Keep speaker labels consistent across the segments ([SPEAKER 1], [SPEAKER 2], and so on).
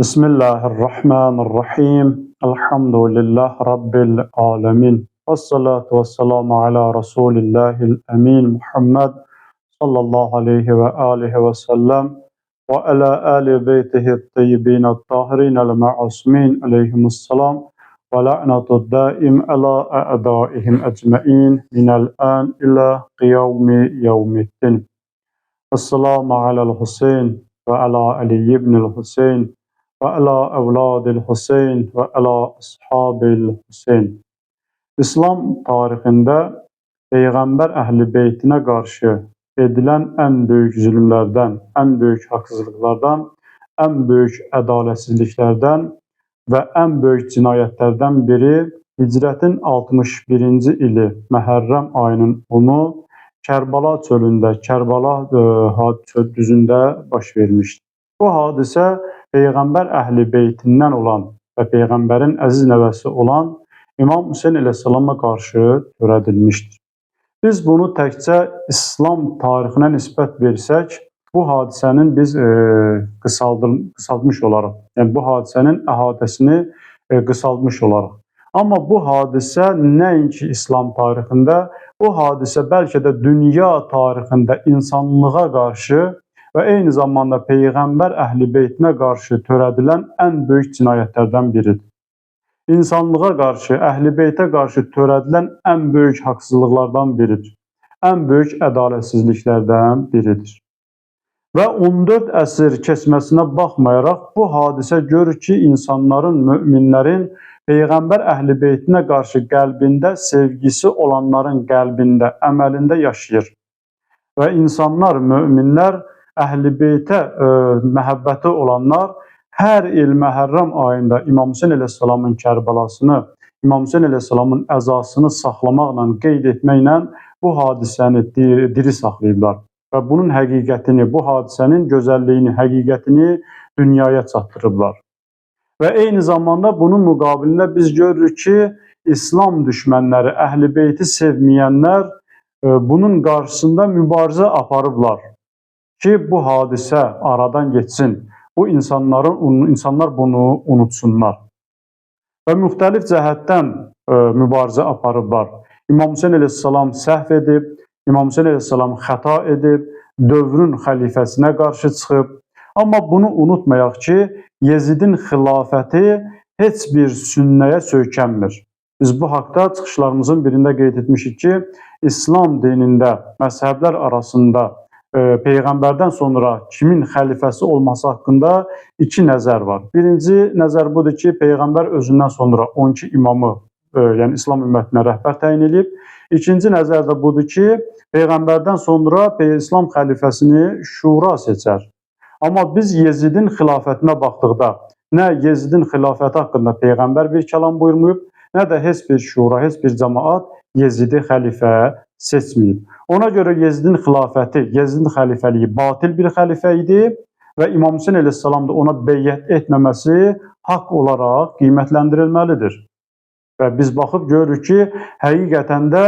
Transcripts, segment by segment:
[SPEAKER 1] Bismillahirrahmanirrahim. Elhamdülillah Rabbil alemin. Vessalatu vesselamu ala Resulillahil emin Muhammed sallallahu aleyhi ve alihi ve sellem ve ala ali beytihi tayyibin tahirin el ma'asumin aleyhimusselam ve la'natu daim ala a'daihim ecmain minel an ila qiyami yevmiddin. Esselamu alel Hüseyin ve ala Ali ibnil Hüseyin ve ala evladil Hüseyin ve ala ashabil Hüseyin. İslam tarixində Peyğəmbər Əhl-i Beytinə qarşı edilən ən böyük zülmlərdən, ən böyük haqsızlıqlardan, ən böyük ədalətsizliklərdən və ən böyük cinayətlərdən biri Hicrətin 61-ci ili Məhərrəm ayının 10-u Kərbəla çölündə, Kərbəla düzündə baş vermişdi. Bu hadisə Peyğəmbər Əhl-i Beytindən olan və Peyğəmbərin əziz nəvəsi olan İmam Hüseyn əleyhissalama qarşı törədilmişdir. Biz bunu təkcə İslam tarixinə nisbət versək, bu hadisənin biz qısaltmış olaraq, yəni bu hadisənin əhatəsini qısaltmış olaraq. Amma bu hadisə nəinki İslam tarixində, bu hadisə bəlkə də dünya tarixində insanlığa qarşı və eyni zamanda Peyğəmbər Əhl-i Beytinə qarşı törədilən ən böyük cinayətlərdən biridir. İnsanlığa qarşı, Əhl-i Beytə qarşı törədilən ən böyük haqsızlıqlardan biridir. Ən böyük ədalətsizliklərdən biridir. Və 14 əsr keçməsinə baxmayaraq bu hadisə görür ki, insanların, möminlərin Peyğəmbər Əhl-i Beytinə qarşı qəlbində sevgisi olanların qəlbində, əməlində yaşayır. Və insanlar, möminlər, Əhl-i Beytə məhəbbəti olanlar hər il Məhərrəm ayında İmam Hüseyn əleyhissalamın Kərbəlasını, İmam Hüseyn əleyhissalamın əzasını saxlamaqla, qeyd etməklə bu hadisəni diri saxlayıblar və bunun həqiqətini, bu hadisənin gözəlliyini, həqiqətini dünyaya çatdırıblar. Və eyni zamanda bunun müqabilində biz görürük ki, İslam düşmənləri, Əhl-i Beyti sevməyənlər bunun qarşısında mübarizə aparıblar ki, bu hadisə aradan geçsin. Bu insanlar bunu unutsunlar. Və müxtəlif cəhətdən mübarizə aparıblar. İmam Hüseyn əleyhissalam səhv edib, İmam Hüseyn əleyhissalam xəta edib, dövrün xəlifəsinə qarşı çıxıb. Amma bunu unutmayaq ki, Yezidin xilafəti heç bir sünnəyə söykənmir. Biz bu haqda çıxışlarımızın birində qeyd etmişik ki, İslam dinində məzhəblər arasında Peyğəmbərdən sonra kimin xəlifəsi olması haqqında iki nəzər var. Birinci nəzər budur ki, Peyğəmbər özündən sonra 12 imamı, yəni İslam ümmətinə rəhbər təyin edib. İkinci nəzər də budur ki, Peyğəmbərdən sonra İslam xəlifəsini şura seçər. Amma biz Yezidin xilafətinə baxdıqda, nə Yezidin xilafəti haqqında Peyğəmbər bir kəlam buyurmayıb, nə də heç bir şura, heç bir cəmaat Yezidi xəlifə seçməyib. Ona görə Yezidin xilafəti, Yezidin xəlifəliyi batil bir xəlifə idi və İmam Hüseyn əleyhissalam da ona beyət etməməsi haqq olaraq qiymətləndirilməlidir. Və biz baxıb görürük ki, həqiqətən də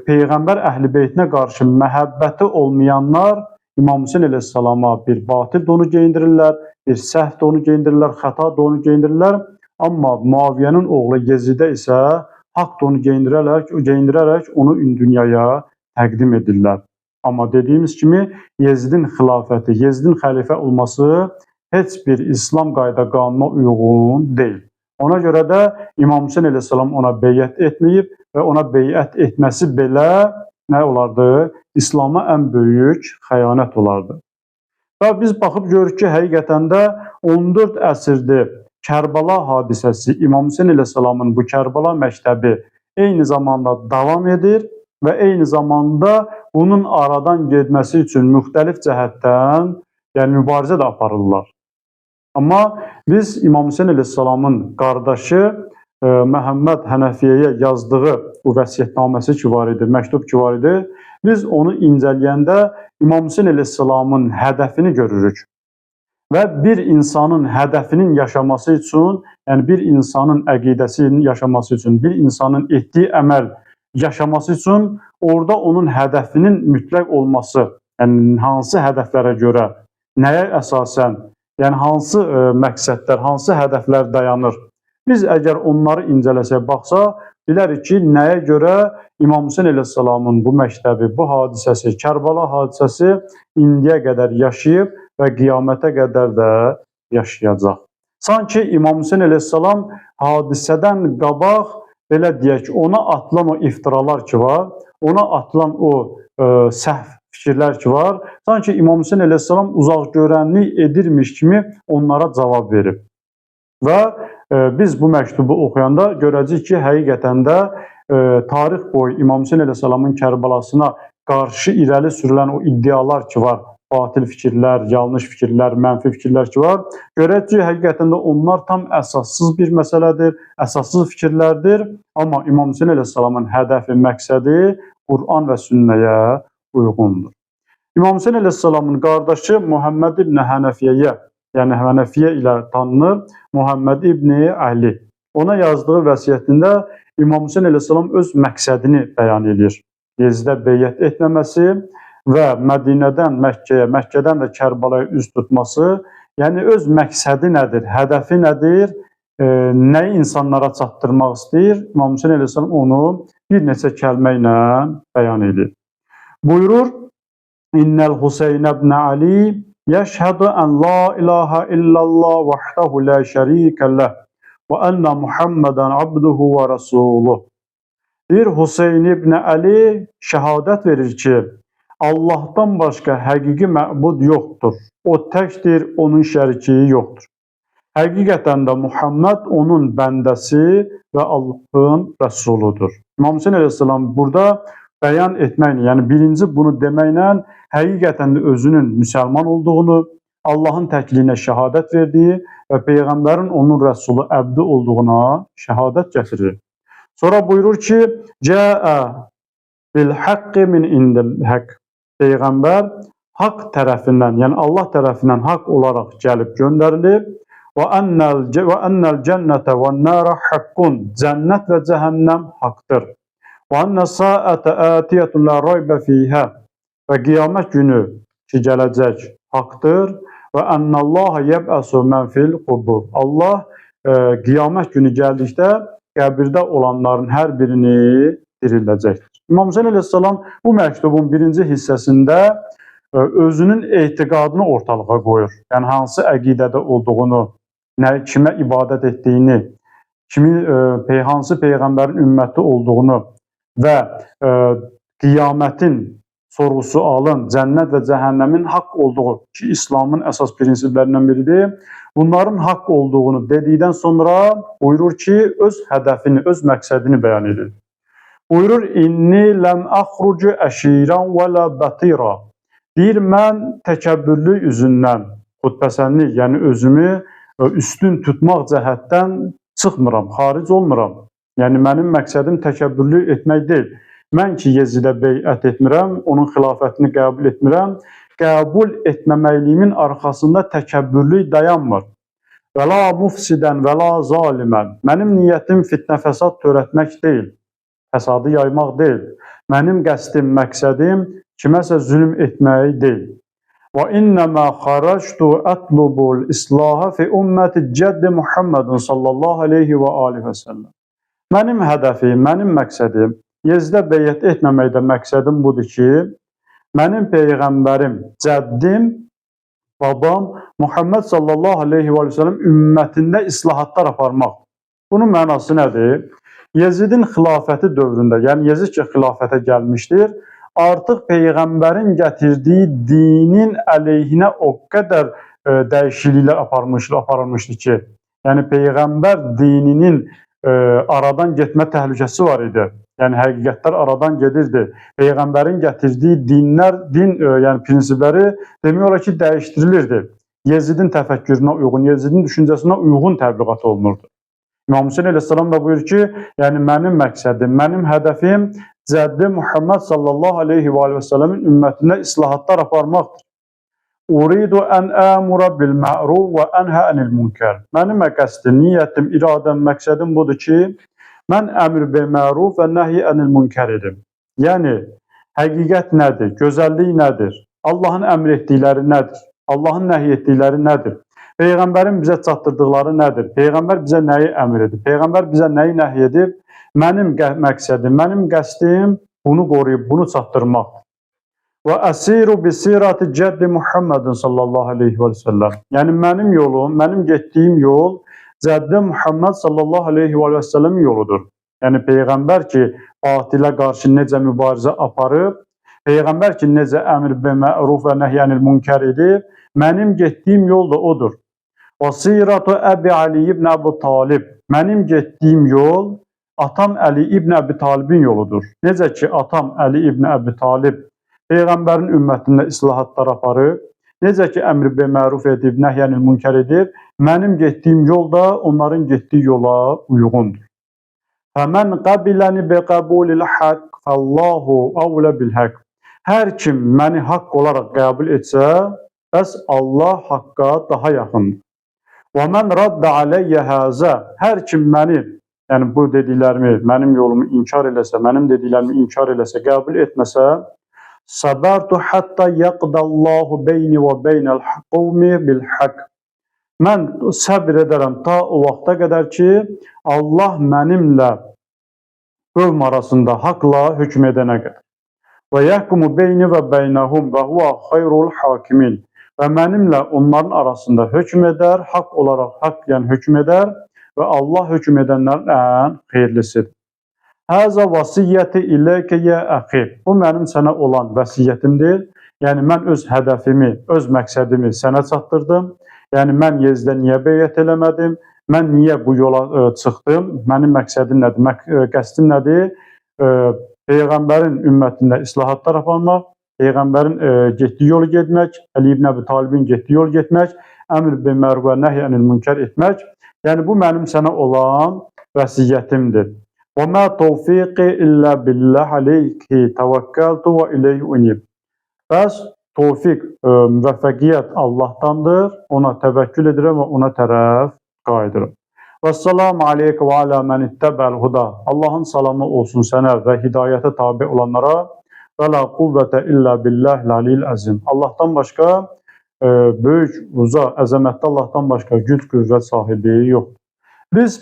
[SPEAKER 1] Peyğəmbər Əhl-i Beytinə qarşı məhəbbəti olmayanlar İmam Hüseyn əleyhissalama bir batil donu geyindirirlər, bir səhv donu geyindirirlər, xəta donu geyindirirlər. Amma Muaviyyənin oğlu Yezidə isə haqq donu geyindirərək onu dünyaya təqdim edirlər. Amma dediyimiz kimi Yezidin xilafəti, Yezidin xəlifə olması heç bir İslam qayda qanuna uyğun deyil. Ona görə də İmam Hüseyn əleyhissalam ona beyət etməyib və ona beyət etməsi belə nə olardı? İslama ən böyük xəyanət olardı. Və biz baxıb görürük ki, həqiqətən də 14 əsrdir Kərbəla hadisəsi, İmam Hüseyn əleyhissalamın bu Kərbəla məktəbi eyni zamanda davam edir və eyni zamanda bunun aradan getməsi üçün müxtəlif cəhətdən, yəni mübarizə də aparırlar. Amma biz İmam Hüseyn əleyhissalamın qardaşı Məhəmməd Hənəfiyyəyə yazdığı bu vəsiyyətnaməsi ki var idi, məktub ki var idi, biz onu incələyəndə İmam Hüseyn əleyhissalamın hədəfini görürük. Və bir insanın hədəfinin yaşaması üçün, yəni bir insanın əqidəsinin yaşaması üçün, bir insanın etdiyi əməl yaşaması üçün orada onun hədəfinin mütləq olması, yəni hansı hədəflərə görə, nəyə əsasən Yəni hansı məqsədlər, hansı hədəflər dayanır? Biz əgər onları incələsək, baxsaq, bilərik ki, nəyə görə İmam Hüseyn əleyhissalamın bu məktəbi, bu hadisəsi, Kərbəla hadisəsi indiyə qədər yaşayıb və qiyamətə qədər də yaşayacaq. Sanki İmam Hüseyn əleyhissalam hadisədən qabaq, belə deyək, ona atılan o iftiralar ki var, ona atılan o səhv fikirlər ki var, sanki İmam Hüseyn əleyhissalam uzaq görənlik edirmiş kimi onlara cavab verib. Və biz bu məktubu oxuyanda görəcəyik ki, həqiqətən də tarix boyu İmam Hüseyn əleyhissalamın Kərbəlasına qarşı irəli sürülən o iddialar ki var, batil fikirlər, yanlış fikirlər, mənfi fikirlər ki var, görək ki, həqiqətən də onlar tam əsassız bir məsələdir, əsassız fikirlərdir. Amma İmam Hüseyn əleyhissalamın hədəfi, məqsədi Quran və sünnəyə uyğundur. İmam Hüseyn əleyhissalamın qardaşı Muhammed ibn Hənəfiyyəyə, yəni Hənəfiyyə ilə tanınır, Muhammed ibn Əli. Ona yazdığı vəsiyyətində İmam Hüseyn əleyhissalam öz məqsədini bəyan edir. Yezidə beyyət etməməsi və Mədinədən Məkkəyə, Məkkədən də Kərbalaya üz tutması, yəni öz məqsədi nədir, hədəfi nədir, nəyi insanlara çatdırmaq istəyir, İmam Hüseyn əleyhissalam onu bir neçə kəlmə ilə bəyan edir. Buyurur, İnnəl Hüseyn ibn Ali yəşhədu ən la ilahə illallah vahdehu la şərikə ləh və ənə Muhammedən abduhu və rəsuluh. Deyir, Hüseyn ibn Əli şəhadət verir ki, Allahdan başqa həqiqi məbud yoxdur. O təkdir, onun şəriki yoxdur. Həqiqətən də Muhammed onun bəndəsi və Allahın rəsuludur. İmam Hüseyn əleyhissalam burada bəyan etməklə, yəni birinci bunu deməklə həqiqətən də özünün müsəlman olduğunu, Allahın təkliyinə şəhadət verdiyi və Peyğəmbərin onun rəsulu, əbdi olduğuna şəhadət gətirir. Sonra buyurur ki, Cəə bil haqqi min indil haqq. Peyğəmbər haqq tərəfindən, yəni Allah tərəfindən haqq olaraq gəlib göndərilib. Və ennel cennete və nara haqqun. Cənnət və cəhənnəm haqqdır. Və enne saətə ətiyətun la raybə fiyhə. Və qiyamət günü ki gələcək haqqdır. Və ennallaha yeb'əsu men fil qubur. Allah qiyamət günü gəldikdə qəbirdə olanların hər birini dirildəcəkdir. İmam Hüseyn əleyhissalam bu məktubun birinci hissəsində özünün etiqadını ortalığa qoyur. Yəni hansı əqidədə olduğunu, kimə ibadət etdiyini, hansı peyğəmbərin ümməti olduğunu və qiyamətin sorğu-sualın, cənnət və cəhənnəmin haqq olduğu ki, İslamın əsas prinsiplərindən biridir. Bunların haqq olduğunu dedikdən sonra buyurur ki, öz hədəfini, öz məqsədini bəyan edir. Buyurur, inni ləm əxrucu əşirən və lə bətira. Deyir, mən təkəbbürlük üzündən, xudpəsənlik, yəni özümü üstün tutmaq cəhətdən çıxmıram, xaric olmuram. Yəni mənim məqsədim təkəbbürlük etmək deyil. Mən ki Yezidə beyət etmirəm, onun xilafətini qəbul etmirəm, qəbul etməməkliyimin arxasında təkəbbürlük dayanmır. Və la mufsidən və la zalimən. Mənim niyyətim fitnə fəsad törətmək deyil, fəsadı yaymaq deyil. Mənim qəsdim, məqsədim kiməsə zülm etmək deyil. Və innəmə xaractu ətlubul islaha fi ümməti cəddi Muhammedin sallallahu aleyhi və alihi və səlləm. Mənim hədəfim, mənim məqsədim, Yezidə beyət etməməkdə məqsədim budur ki, mənim peyğəmbərim, cəddim, babam Muhammed sallallahu aleyhi və səlləm ümmətində islahatlar aparmaq. Bunun mənası nədir? Yezidin xilafəti dövründə, yəni Yezid ki xilafətə gəlmişdir, artıq peyğəmbərin gətirdiyi dinin əleyhinə o qədər dəyişikliklər aparılmışdı ki, yəni peyğəmbər dininin aradan getmə təhlükəsi var idi. Yəni həqiqətlər aradan gedirdi. Peyğəmbərin gətirdiyi dinlər, yəni prinsipləri demək olar ki, dəyişdirilirdi. Yezidin təfəkkürünə uyğun, Yezidin düşüncəsinə uyğun təbliğat olunurdu. İmam Hüseyn əleyhissalam da buyurur ki, yəni mənim məqsədim, mənim hədəfim cəddi Muhammed sallallahu aleyhi və səlləmin ümmətində islahatlar aparmaqdır. Uridu ən əmura bil ma'ruf və ənhə ənil münkər. Mənim qəsdim, niyyətim, iradəm, məqsədim budur ki, mən əmr bil məruf və nəhy ənil münkər edim. Yəni, həqiqət nədir, gözəllik nədir, Allahın əmr etdikləri nədir, Allahın nəhy etdikləri nədir? Peyğəmbərin bizə çatdırdıqları nədir? Peyğəmbər bizə nəyi əmr edib? Peyğəmbər bizə nəyi nəhy edib? Mənim məqsədim, mənim qəsdim bunu qoruyub, bunu çatdırmaqdır. Və asiru bi sirati cəddi Muhammedin sallallahu aleyhi və səlləm. Yəni mənim yolum, mənim getdiyim yol cəddi Muhammed sallallahu aleyhi və səlləm yoludur. Yəni peyğəmbər ki, batilə qarşı necə mübarizə aparıb, peyğəmbər ki, necə əmr bi məruf və nəhyənil münkər edib, mənim getdiyim yol da odur. Və siratu Əbi Ali ibn Əbu Talib. Mənim getdiyim yol atam Əli ibn Əbi Talibin yoludur. Necə ki, atam Əli ibn Əbi Talib peyğəmbərin ümmətində islahatlar aparıb, necə ki, əmr bi məruf edib, nəhyənil münkər edib, mənim getdiyim yol da onların getdiyi yola uyğundur. Fəmən qabiləni bi qəbulil haqq fəllahu avlə bil haqq. Hər kim məni haqq olaraq qəbul etsə, bəs Allah haqqa daha yaxındır. Və mən radda aleyyə həzə. Hər kim məni, yəni bu dediklərimi, mənim yolumu inkar eləsə, mənim dediklərimi inkar eləsə, qəbul etməsə, sabartu hatta yaqdallahu beyni və beynəl qavmi bil haqq. Mən səbr edərəm ta o vaxta qədər ki, Allah mənimlə qövm arasında haqla hökm edənə qədər. Və yəhkumu beyni və beynəhum və huve xeyrul hakimin. Və mənimlə onların arasında hökm edər, haqq olaraq haqq yəni hökm edər və Allah hökm edənlərin ən xeyirlisidir. Həzə vasiyyəti iləykə yə əxi. Bu mənim sənə olan vəsiyyətimdir. Yəni mən öz hədəfimi, öz məqsədimi sənə çatdırdım. Yəni mən Yezdə niyə beyət eləmədim? Mən niyə bu yola çıxdım? Mənim məqsədim nədir? Qəsdim nədir? Peyğəmbərin ümmətində islahatlar aparmaq, Peyğəmbərin getdiyi yolu getmək, Əli ibn Əbi Talibin getdiyi yolu getmək, əmr bil məruf və nəhy ənil münkər etmək. Yəni bu mənim sənə olan vəsiyyətimdir. Və mə tövfiqi illə billah aleyhi təvəkkəltu və ileyhi unib. Bəs tövfiq, müvəffəqiyyət Allahdandır. Ona təvəkkül edirəm və ona tərəf qayıdıram. Vəssalamu aleykə və alə mən ittəbəl huda. Allahın salamı olsun sənə və hidayətə tabi olanlara. Və la quvvətə illə billahil aliyyil əzim. Allahdan başqa böyük, uca, əzəmətli Allahdan başqa güc, qüvvət sahibi yoxdur. Biz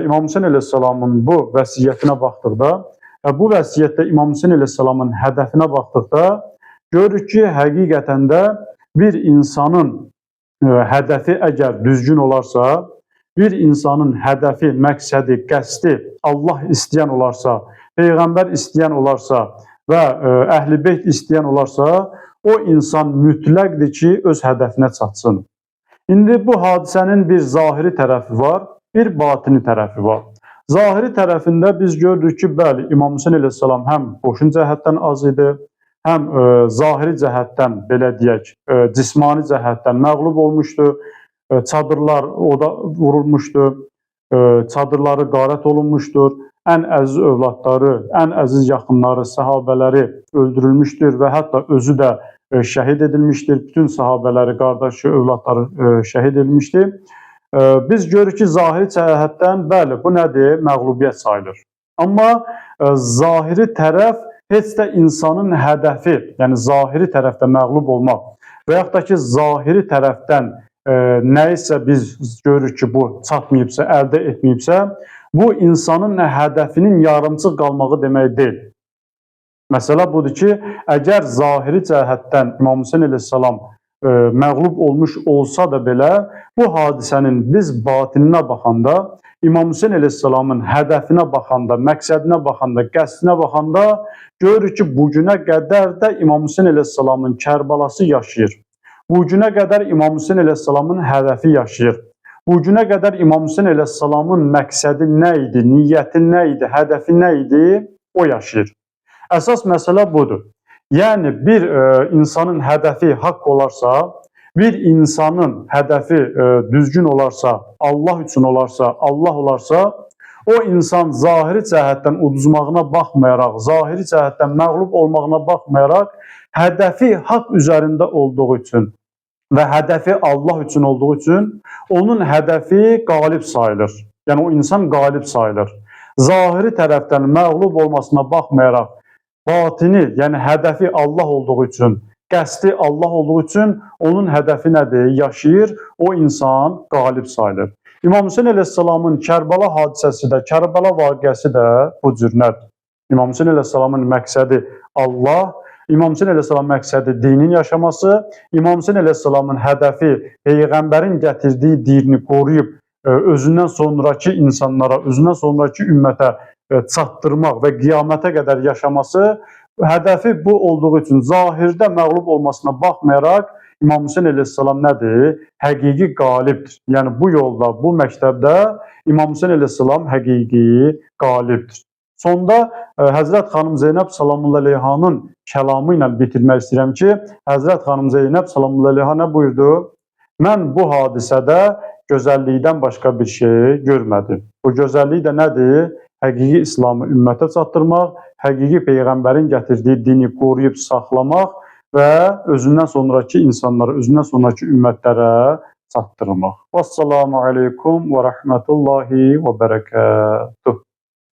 [SPEAKER 1] İmam Hüseyn əleyhissalamın bu vəsiyyətinə baxdıqda və bu vəsiyyətdə İmam Hüseyn əleyhissalamın hədəfinə baxdıqda görürük ki, həqiqətən də bir insanın hədəfi əgər düzgün olarsa, bir insanın hədəfi, məqsədi, qəsdi Allah istəyən olarsa, Peyğəmbər istəyən olarsa və Əhl-i Beyt istəyən olarsa, o insan mütləqdir ki, öz hədəfinə çatsın. İndi bu hadisənin bir zahiri tərəfi var, bir batini tərəfi var. Zahiri tərəfində biz gördük ki, bəli, İmam Hüseyn əleyhissalam həm qoşun cəhətdən az idi, həm zahiri cəhətdən, belə deyək, cismani cəhətdən məğlub olmuşdu. Çadırlar oda vurulmuşdu, çadırları qarət olunmuşdur. Ən əziz övladları, ən əziz yaxınları, səhabələri öldürülmüşdür və hətta özü də şəhid edilmişdir. Bütün səhabələri, qardaşı, övladları şəhid edilmişdir. Biz görürük ki, zahiri cəhətdən, bəli, bu nədir? Məğlubiyyət sayılır. Amma zahiri tərəf heç də insanın hədəfi, yəni zahiri tərəfdə məğlub olmaq və yaxud da ki, zahiri tərəfdən nəyisə biz görürük ki, bu çatmayıbsa, əldə etməyibsə, bu insanın hədəfinin yarımçıq qalmağı demək deyil. Məsələ budur ki, əgər zahiri cəhətdən İmam Hüseyn əleyhissalam məğlub olmuş olsa da belə, bu hadisənin biz batininə baxanda, İmam Hüseyn əleyhissalamın hədəfinə baxanda, məqsədinə baxanda, qəsdinə baxanda görürük ki, bugünə qədər də İmam Hüseyn əleyhissalamın Kərbalası yaşayır. Bugünə qədər İmam Hüseyn əleyhissalamın hədəfi yaşayır. Bugünə qədər İmam Hüseyn əleyhissalamın məqsədi nə idi, niyyəti nə idi, hədəfi nə idi, o yaşayır. Əsas məsələ budur. Yəni bir insanın hədəfi haqq olarsa, bir insanın hədəfi düzgün olarsa, Allah üçün olarsa, Allah olarsa, o insan zahiri cəhətdən uduzmağına baxmayaraq, zahiri cəhətdən məğlub olmağına baxmayaraq, hədəfi haqq üzərində olduğu üçün və hədəfi Allah üçün olduğu üçün onun hədəfi qalib sayılır. Yəni o insan qalib sayılır. Zahiri tərəfdən məğlub olmasına baxmayaraq, batini, yəni hədəfi Allah olduğu üçün, Qəsdi Allah olduğu üçün onun hədəfi nədir? Yaşayır, o insan qalib sayılır. İmam Hüseyn əleyhissalamın Kərbəla hadisəsi də, Kərbəla vaqiəsi də bu cür nədir? İmam Hüseyn əleyhissalamın məqsədi Allah, İmam Hüseyn əleyhissalamın məqsədi dinin yaşaması, İmam Hüseyn əleyhissalamın hədəfi peyğəmbərin gətirdiyi dini qoruyub özündən sonrakı insanlara, özündən sonrakı ümmətə çatdırmaq və qiyamətə qədər yaşaması, hədəfi bu olduğu üçün zahirdə məğlub olmasına baxmayaraq İmam Hüseyn əleyhissalam nədir? Həqiqi qalibdir. Yəni bu yolda, bu məktəbdə İmam Hüseyn əleyhissalam həqiqi qalibdir. Sonda Həzrət xanım Zeynəb salamullah əleyhanın kəlamı ilə bitirmək istəyirəm ki, Həzrət xanım Zeynəb salamullah əleyha nə buyurdu? Mən bu hadisədə gözəllikdən başqa bir şey görmədim. Bu gözəllik də nədir? Həqiqi İslamı ümmətə çatdırmaq, həqiqi peyğəmbərin gətirdiyi dini qoruyub saxlamaq və özündən sonrakı insanlara, özündən sonrakı ümmətlərə çatdırmaq. Vəssalamu aleykum və rəhmətullahi və bərəkətuh.